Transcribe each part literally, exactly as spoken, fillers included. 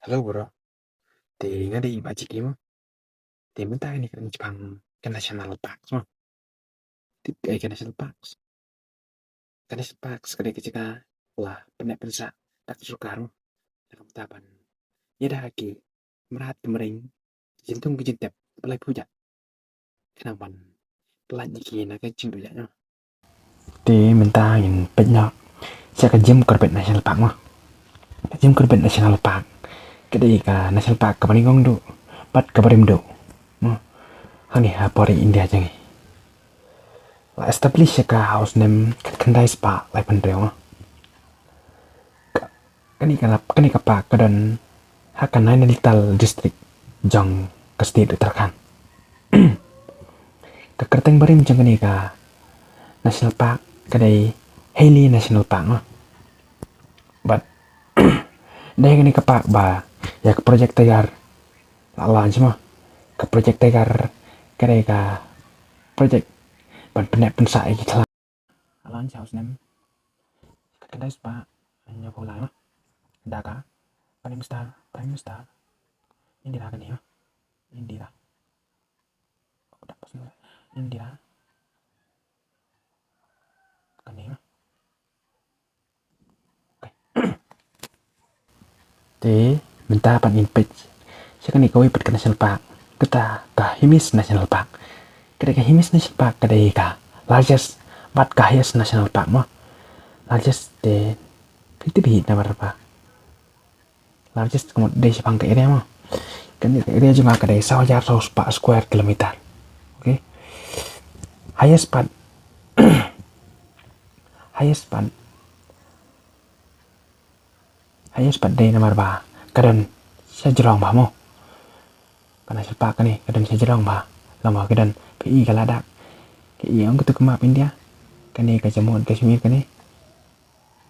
Hello bro. Te nga dei i Bah Jiki mo. Te mynta kane ka dei shaphang ka national parks mo. Tip kaei ka national parks? Ka national parks ka dei ka jaka la pynneh pynsah da ka sorkar mo. Da ka bynta ban ïada ha ki mrad ki mreng, ki jingthung ki jingtep, ba la phuh jait. Khnang ban pyllait ïa ki na ka jingduh jait mo. Te mynta ngin peit noh sha ka Jim Corbett National Park mo. Ka Jim Corbett National Park ka dei ka national park kaba nyngkong duh bad kaba rim duh mo, hangne ha por India jong ngi. La establish ïa ka ha u snem khatkhyndai spah laiphew hynriew mo. Ka, kane ka, kane ka park ka don ha ka Nainital District jong ka state Uttarakhand. Ka kyrteng barim jong kane ka national park ka dei Hailey National Park mo. Bad dei kane ka park ba ïa ka Project Tiger la launch mo. Ka Project Tiger ka dei ka project ban pynneh pynsah ïa ki khlaw. La launch ha u snem khatkhyndai spah hynñiewphew lai mo. Da ka Prime Minister, Prime Minister Indira Gandhi mo. Indira. Indira Gandhi mo. Te mynta pat ngin peit sha kane kawei pat ka national park, kata ka Hemis National Park. Ka dei ka Hemis National Park ka dei ka largest bad ka highest national park mo. Largest te phi tip hi namar ba largest ka mut dei shaphang ka area mo. Kane ka area jong nga ka dei saw hajar saw spah square kilometer. Okay. Highest pat, highest pat, highest pat dei namar ba ka don sha jrong bha mo. Ka national park kane ka don sha jrong bha. Lama ka don, phi i ka Ladakh, ka i ong katu ka map India. Kane ka Jammu and Kashmir kane.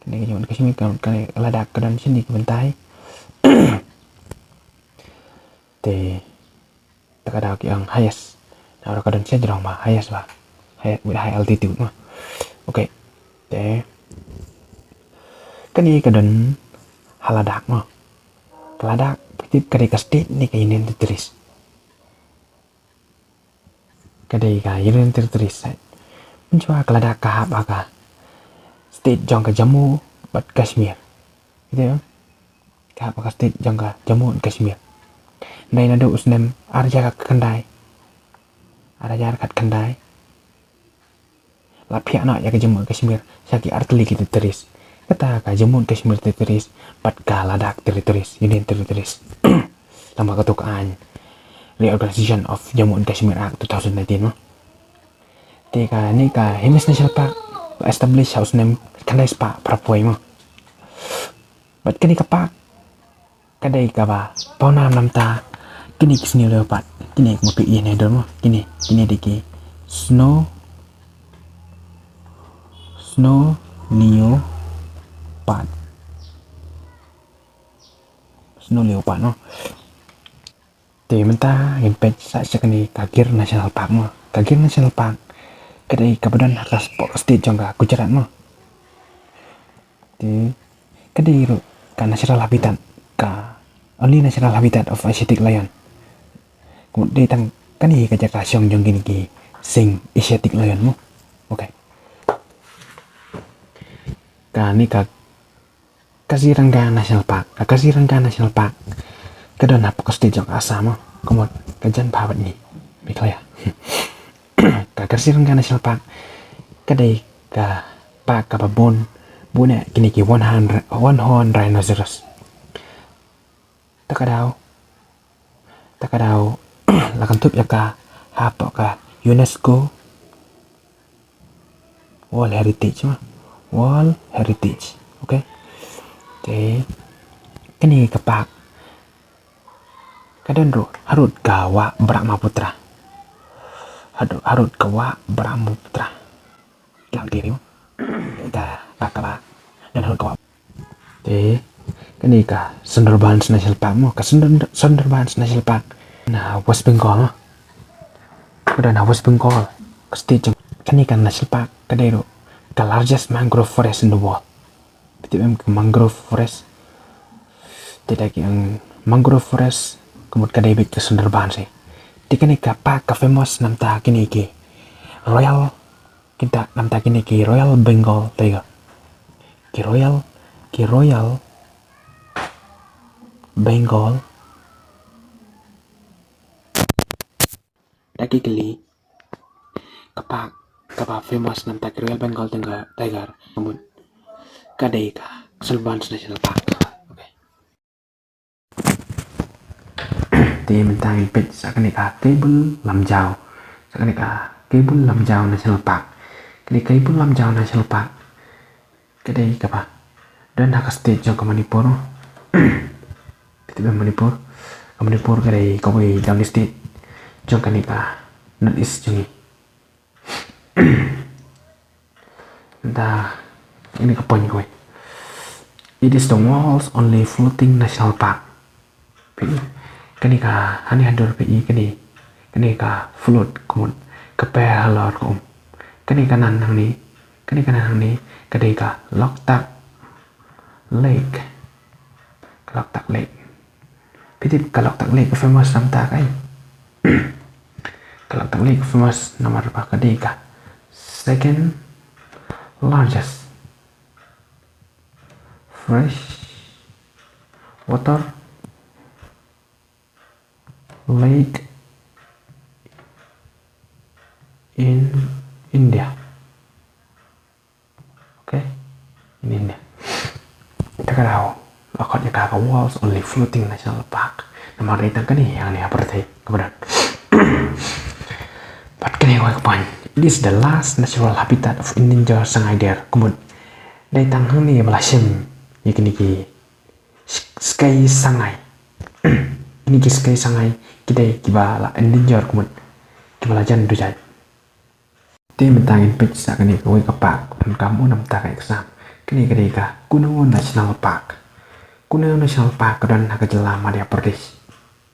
Kane ka Jammu and Kashmir ka, kane ka Ladakh ka don shane ka bynta hi. Te ta ka daw ki ong highest. Na ka don sha jrong bha, highest bha. High, with high altitude mo. Okay. Te kane ka don ha Ladakh mo. Ka Ladakh phi tip ka dei ka state ne ka union territories? Ka dei ka union territories. Mynshuwa ka Ladakh ka hap ha ka state jong ka Jammu bad Kashmir. Ka hap ha ka state jong ka Jammu and Kashmir. Dei naduh u snem ar hajar khatkhyndai, ar hajar khatkhyndai la phiah noh ïa ka Jammu and Kashmir sha ki artylli ki territories. Kata ka Jammu and Kashmir territories bad ka Ladakh territories, union territories. Lama katu ka aiñ Reorganization of Jammu and Kashmir Act two thousand nineteen mo. Te kane ka Hemis National Park la establish ha u snem khyndai spah phra phew wei mo. Bad kane ka park ka dei kaba pawnam namar kine ki snow leopard, kine ka mut ïa ne dor mo, kine, kine dei ki snow, snow leopard. Snow leopard mo. Te mynta ngin peit sa sha kane ka Gir National Park mo. Ka Gir National Park ka dei kaba don ha ka state jong ka Gujarat mo. Te ka dei ruh ka natural habitat, ka only natural habitat of Asiatic lion. Ka mut dei tang kane ka jaka shong jong kine ki sing Asiatic lion mo. Okay. Kane ka Kaziranga National Park. Ka Kaziranga National Park ka don hapoh ka state jong ka Assam mo. Ka mut ka jan bha bad ngi Meghalaya. Ka Kaziranga National Park ka dei ka park kaba bun bun ïa kine ki one horn, one horn rhinoceros. Ta ka daw, ta ka daw la kynthup ïa ka hapoh ka UNESCO World Heritage mo. World Heritage. Okay. Te kane ka park ka don ruh harud ka wah Brahmaputra. Harud, harud ka wah Brahmaputra. Ka, ka, ka, ka ba don harud ka wah. Te kane ka Sundarbans National Park mo, ka Sundar-, Sundarbans National Park na West Bengal mo. Ka don ha West Bengal, ka state jong. Kane ka national park ka dei ruh ka largest mangrove forest in the world. Phi tip em ka mangrove forest? Te da ki ong mangrove forest, ka mut ka dei beit ka Sundarbans hi. Te kane ka park ka famous namar ta kine ki Royal, kita namar ta kine ki Royal Bengal Tiger. Ki Royal, ki Royal Bengal. Da ki kylli, ka park kaba famous namar ta ki Royal Bengal Tiger, Tiger, ka mut ka dei ka Sundarbans National Park. Okay. Te mynta ngin peit sa kane ka Keibul Lamjaw. Sa kane ka Keibul Lamjaw National Park. Kane Keibul Lamjaw National Park ka dei kaba don ha ka state jong ka Manipur. Ka tip Manipur. Ka Manipur ka dei kawei jong ki state jong kane ka North East jong ngi. Da, ini ka point ko. It is the world's only floating national park. Phi, kane ka hani hadur phi, kane, kane ka float kumut, ka per halor kum. Kane ka nan hangne, kane ka nan hangne, ka dei ka Loktak Lake. Ka Loktak Lake. Phi tip ka Loktak Lake ka famous namar ta kaei? Ka Loktak Lake ka famous namar ba ka dei ka second largest fresh water lake in India. Okay? In India. Te ka daw la khot ïa ka ka world's only floating national park. Namar dei tang kane hangne ha pyrthei kaba don. Bad kane ka point. It is the last natural habitat of endangered Sangai deer. Kumut dei tang hangne ba la shim ïa kine ki skei Sangai. Kine ki skei Sangai ki dei kiba la endanger kumut, kiba la jan dujai. Te mynta ngin peit sa kane kawei ka park, don ka mut namar ta ka exam. Kane ka dei ka Kuno National Park. Kuno National Park ka don ha ka jylla Madhya Pradesh.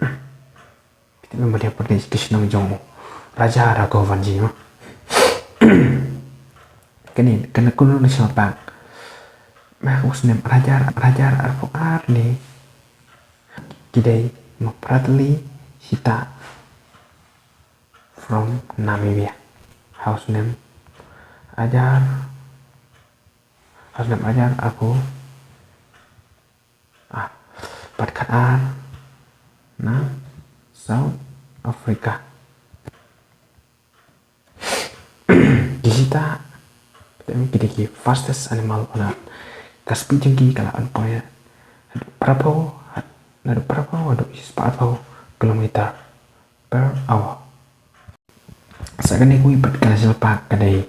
Phi tip Madhya Pradesh ka shnong jong u Raja Raghuvanshi mo. Kane, kane Kuno National Park. Mah u snem ar hajar, ar hajar arphew ar ne. Ki dei ma Pratli Sita from Namibia. Ha u snem ar hajar, ha u snem ar hajar arphew, ah, pat khat ar na South Africa. Ki cheetah, ki dei ki fastest animal on earth. Ka speed jong ki ka la on point, haduh phraphew, haduh phraphew, haduh shispah arphew kilometer per hour. Sa kane kawei pat ka national park ka dei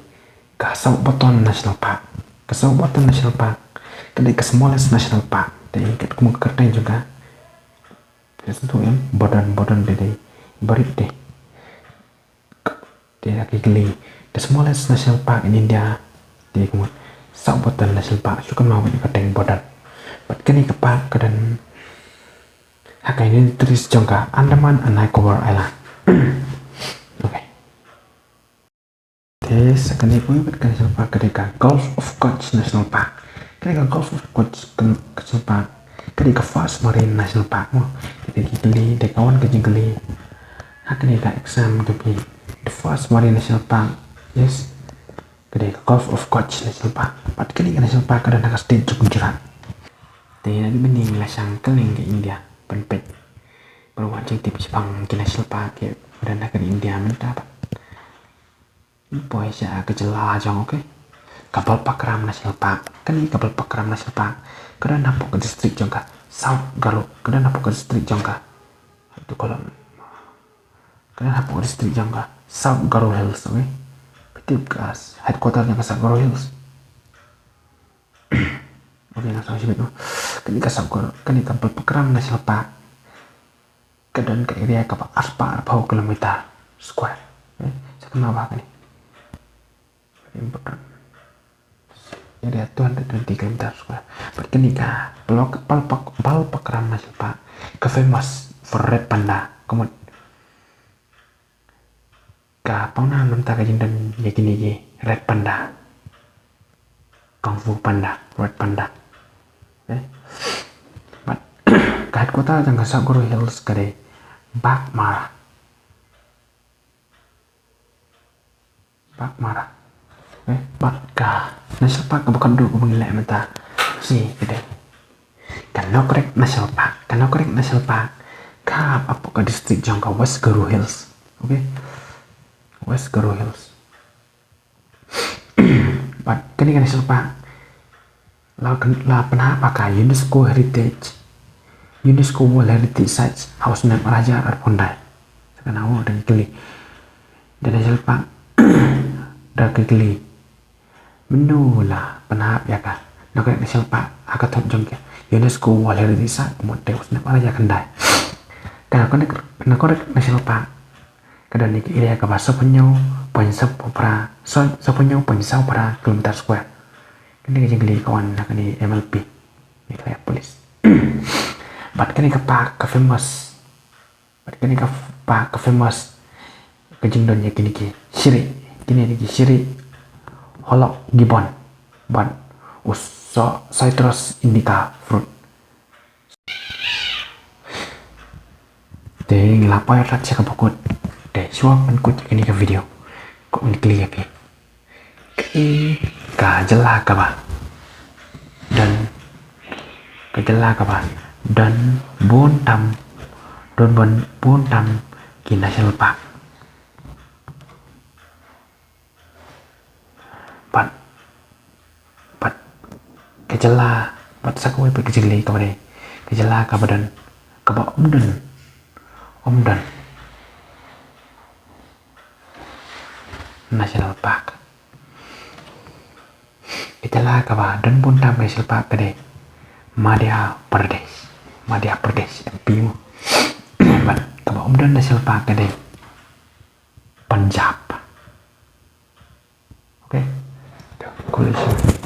ka Soutbottom National Park. Ka Soutbottom National Park ka dei ka smallest national park. Te katkum ka kyrteng jong ka, ka sngewthuh em, Bottom, Bottom te dei barit te. Te ha ki kylli, the smallest national park in India. Te kumut, Soutbottom National Park, shu kynmaw ïa ka kyrteng Bottom. Bad kane ka park ka don ha ka Union Territories jong ka Andaman and Nicobar Island. Okay. Te sa kane kawei pat ka national park ka dei ka Gulf of Kutch National Park. Ka dei ka Gulf of Kutch National Park ka dei ka first marine national park mo. Te ki kylli, te ka wan ka jingkylli ha kane ka exam ka phi, the first marine national park. Yes. Ka dei ka Gulf of Kutch National Park. Bad kane ka national park ka don ha ka state jong Gujarat. Te na dei bynta la shang kylleng ka India ban peit. Ba la wad jingtip shaphang ki national park kiba don ha ka India mynta pat. Poi sha ka jylla jong, okay. Ka Balpakram National Park. Kane ka Balpakram National Park ka don hapoh ka district jong ka South Garo. Ka don hapoh ka district jong ka, to kolom. Ka don hapoh ka district jong ka South Garo Hills, okay. Phi tip ka headquarter jong ka South Garo Hills. Okay, nga sa shibit mo. Kane ka South Garo, kane ka Balpakram National Park ka don ka area kaba arspah arphew kilometer square. Eh, sa kynmaw ba kane. Important. Area two hundred twenty kilometer square. Bad kane ka Balpak, Balpak, Balpakram National Park ka famous for red panda. Kumut ka pawnam namar ka jingdon ïa kine ki red panda, kung fu panda, red panda. Eh? Bad ka Headquarter jong ka Sakguru Hills ka dei Baghmara. Baghmara. Okay, bad ka National Park kaba khatduh kaba ngi leh mynta shi ka dei ka Nokrek National Park. Ka Nokrek National Park ka hap hapoh ka district jong ka West Garo Hills. Okay? West Garo Hills. Bad kane ka National Park la, la pynhap ha ka UNESCO Heritage, UNESCO World Heritage Sites ha u snem ar hajar arphew khyndai. Sa kane da ki kylli, da National Park, da ki kylli, mynno la pynhap ïa ka Nokrek National Park ha ka thut jong ka UNESCO World Heritage Site, mut te u snem ar hajar khyndai. Ka Nokrek, Nokrek National Park ka don ïa ka area kaba sawphew hynñiew point sawphew phra, saw, sawphew hynñiew point saw phra kilometer square. Kane ka jingkylli ka wan na kane M L P, Meghalaya Police. Bad kane ka park ka famous, bad kane ka park ka famous ka jingdon ïa kine ki shrieh, kine ki shrieh holok gibbon bad u so, citrus indica fruit. Te ngi la poi rat sha kaba kut. Te shuwa ban kut ïa kane ka video, ko ngi kylli ïa phi, kaei ka jylla kaba don, ka jylla kaba don bun tam, don bun, bun tam ki national park? Bad, bad ka jylla, bad sa kawei pat ka jylla kaba dei, ka jylla kaba don, kaba ym don, ym don national park. Ka jylla kaba don bun tam national park ka dei Madhya Pradesh. Madhya Pradesh, M P mo. Bad kaba ym don national park ka dei Punjab. Okay. College.